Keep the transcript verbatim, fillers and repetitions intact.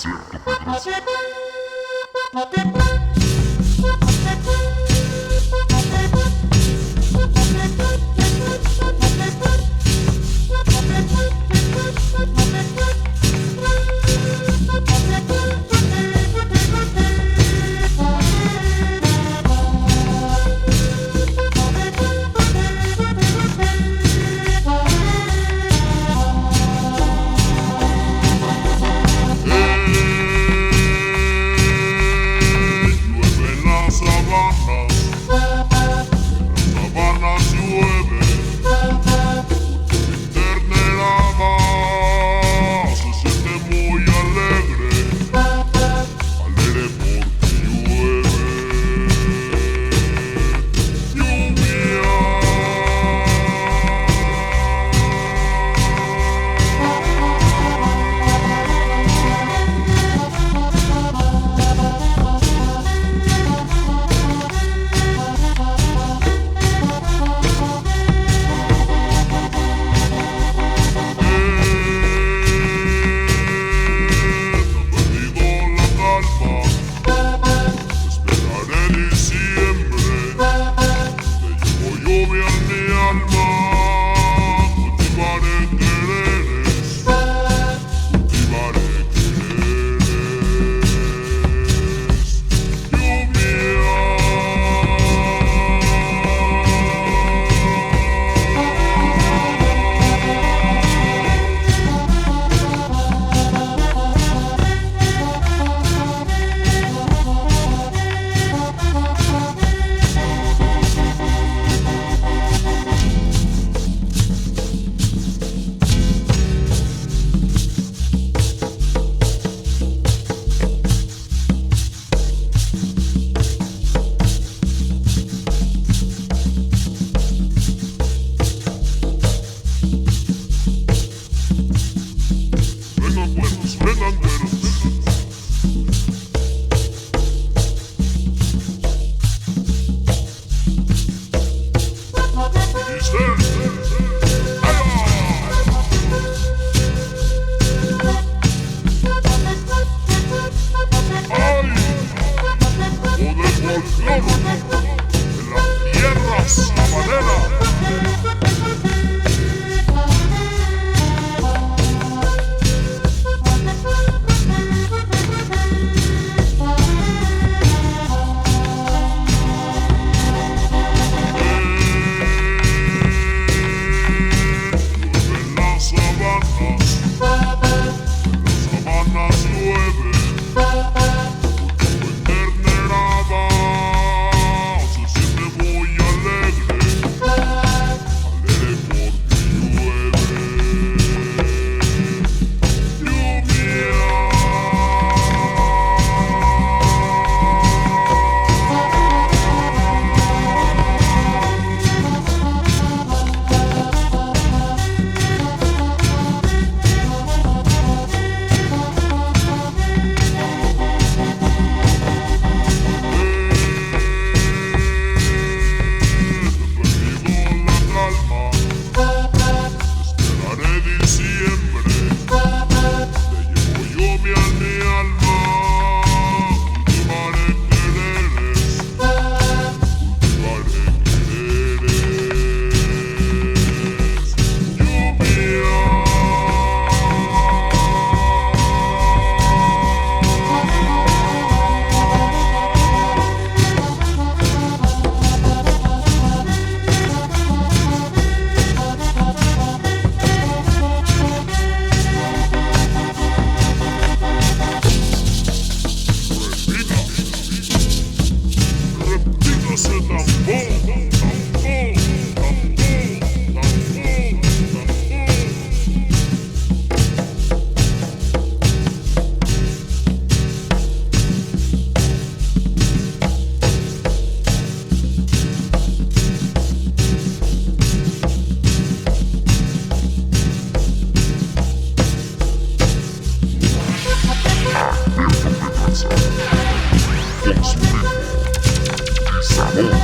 Cierto, Pedro. Llueve en las sabanas, en las sabanas llueve, ternera va, se siente muy alegre, alegre porque llueve. Lluvia. He perdido la calma, esperaré diciembre, te llevo lluvia en mi alma, cultivaré quereres, cultivaré quereres. Lluvia. Vengan cuernos, vengan cuernos. ¡Ay! Con el folclor en las tierras habaneras. Llueve en las sabanas, en las sabanas llueve, en ternera va, se siente muy alegre, alegre porque llueve. Lluvia. He perdido la calma, esperaré diciembre, te llevo lluvia en mi alma, cultivaré quereres, cultivaré quereres. Lluvia. Repita. Repita ese tambor, tambor, tambor, tambor, tambor. Con su ritmo y sabor.